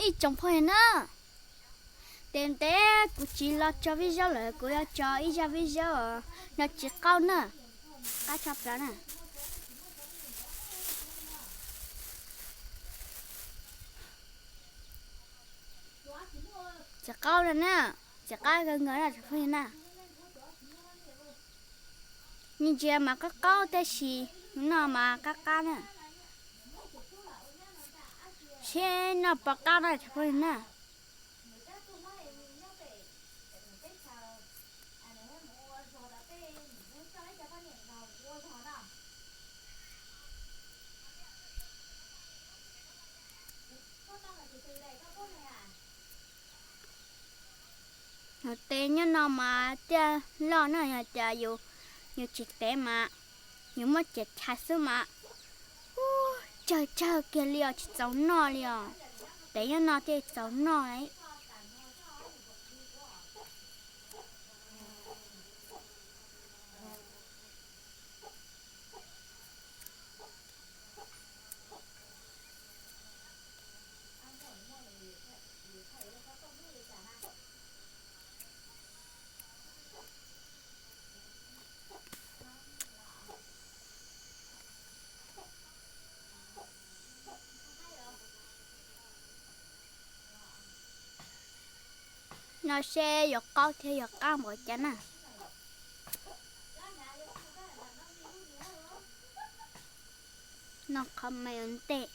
Ib tsoom phooj ywg na, tes ntev kuv tsis los tso vij zaub lawm, kuv yuav tso ib zaj vij zaub no tsis qaub na, qab tshaj plaws na. Tsis qaub no na, tsis qab kawg nkaus na tsoom phooj ywg na. Nws ntsia mas qab qaub tab sis noj mas qab qab na. Seb noj puas qab na tsoom phooj ywg na. Tes nyob no mas tiaj loj na, yog tias yus tsis tev mas yus muab ciam chais xwb mas tsawg tsawg kiag li os, tsis txaus noj li os. Tev nyob no thiaj txaus noj. No seb yuav qaub thiab yuav qab npaum cas na. Noj qhov me ua ntej.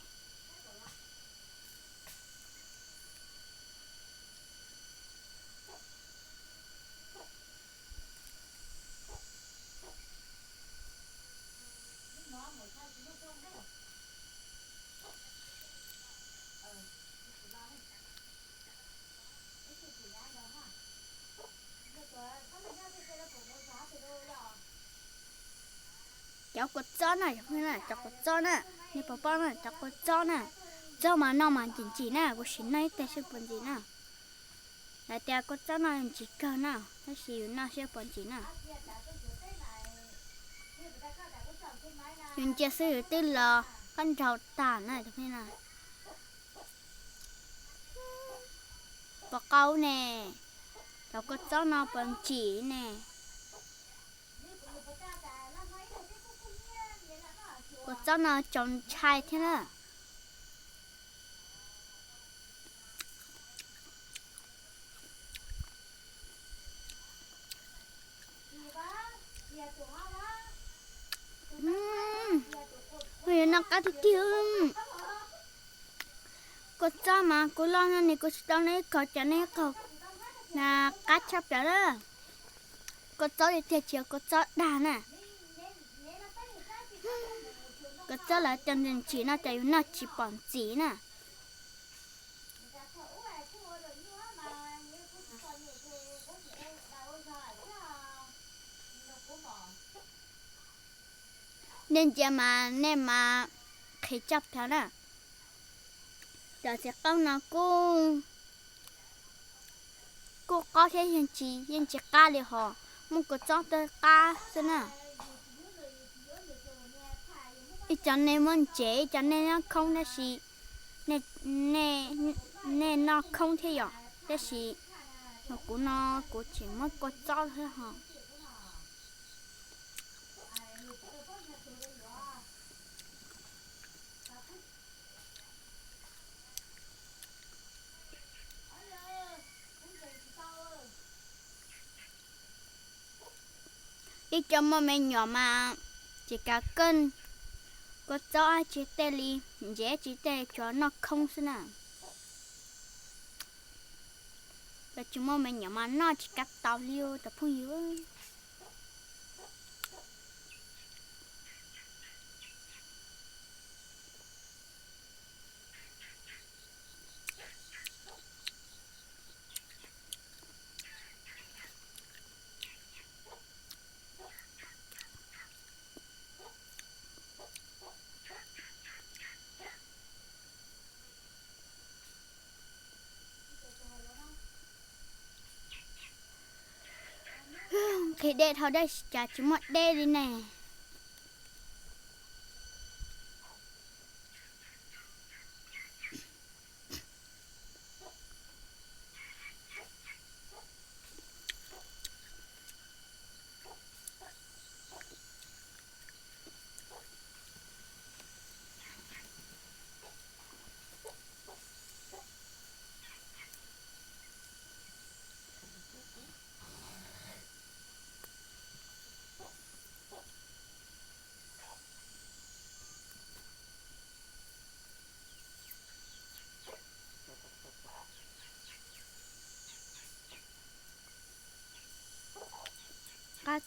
Cov kua txob na, cov kua txob na, nej puas paub na, cov kua txob na, txob mas noj mas ntsim ntsim na, kuv sim noj ib teg seb puas ntsim na. Lawv tias kua txob no ntsim kawg na, tab sis yus noj seb puas ntsim na. Yus ntsia xwb yus twb los qab nraug tag na. Puas qaub ne? Cov kua txob no puas ntsim ne? Kua txob no tsaus ntshai thiab na. Noj qab tiag tiag. Kua txob mas kuv loj no ne kuv tsis tau noj ib qho, cas noj ib qho na, qab tshaj plaws na. Kua txob tiag tiag tsis yog kua txob dag na. Kua txob lawv tias ntsim no ces yus noj tsis pom ntsim na. Nej ntsia mas nej mas qhia tshaj plaws na. Cov txiv qaub no kuj, kuj qaub thiab yeej tsis, yeej tsis qab li hos, muaj kua txob twb qab xwb na. Ib co nej muab ntsev, ib co nej noj khoob tab sis, nej noj khoob thiab yom, tab sis kuv no kuv tseem muab kua txob thiab hos. Ib co muaj me nyuam mas tsis kav kawj, kua txob tsis tej li, ntsev tsis tej, tsuas noj khoob xwb na. Cov tsis muaj me nyuam mas noj tsis kav tau li os cov phooj ywg. Nqhis dej dhau dej cas tsis muaj dej li ne.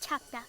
tshaj plaws.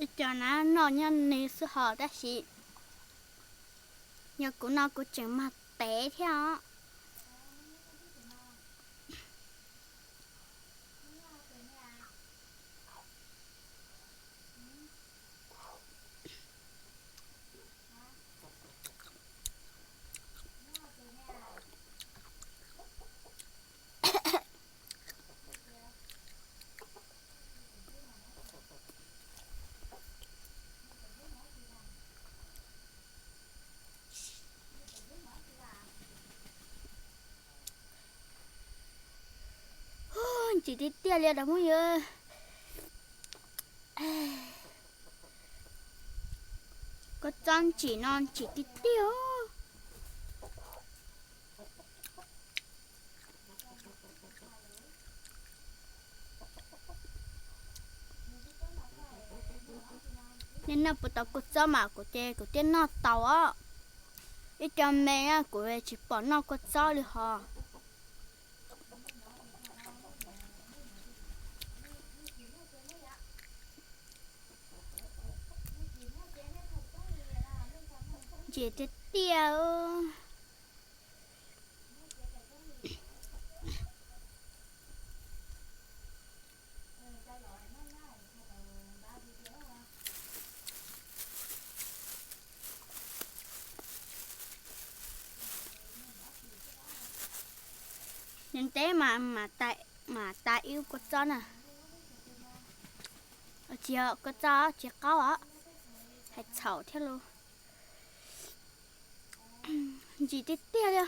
Ib co na noj nyob ni xwb hos tab sis yog kuv no kuv tseem mag tev thiab os. Ntsim tiag tiag li os phooj ywg. Kua txob ntsim no ntsim tiag tiag os. Nej noj puas tau kua txob mas kuv ces kuv thiaj noj tau os. Ib co me kuv tsis pom noj kua txob li hos. Ntsim tiag tiag. Ntev ntev mas mam tas ib kua txob na. Tsis yog kua txob, tsis qaub os, hais txhaum thiab lauj. Ntsim tiag tiag li.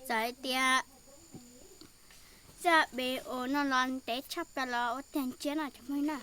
Txawm hais tias zaj video no los ntev tshaj plaws los ua tiag ntsiab no cov phooj ywg na.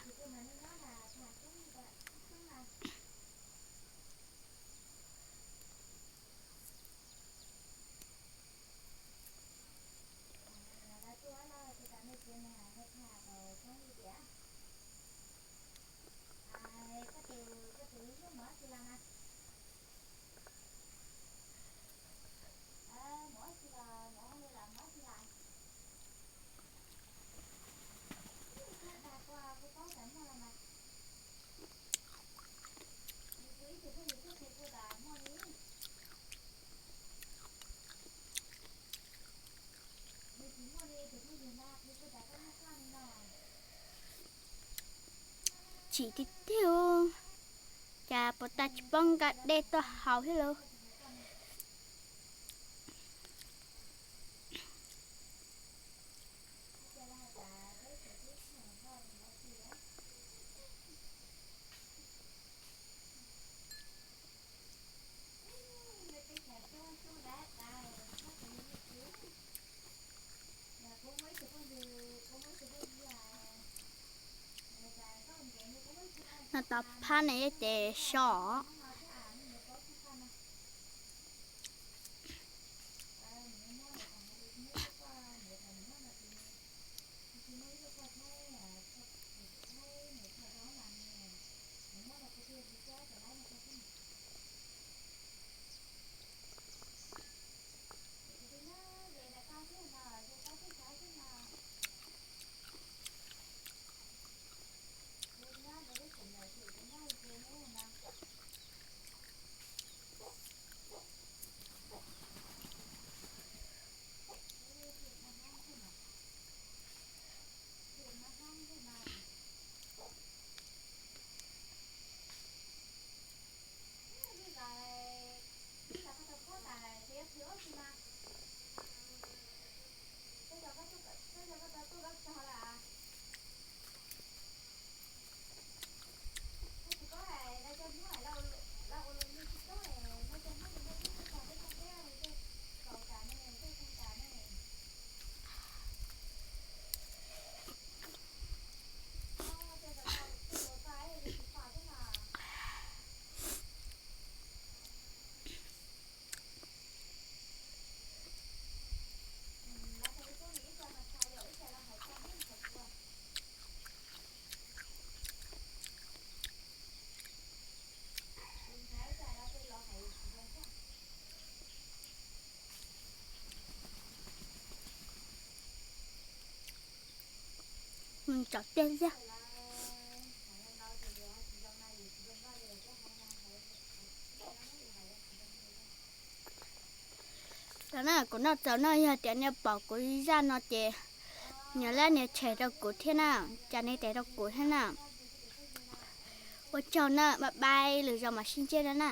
Tsim tiag tiag, cas puas tas tsis paub nqa dej tuaj haus thiab lauj. No tau phab ne ces so. Tsom tiag tiag. Tau na, kuv noj txaus no, yog tias nej pom kuv zaj no ces nias like nias share rau kuv thiab na, tsa nej tes rau kuv thiab na. Ua tsaug na, bye bye, lwm zaus mam sib ntsib na na.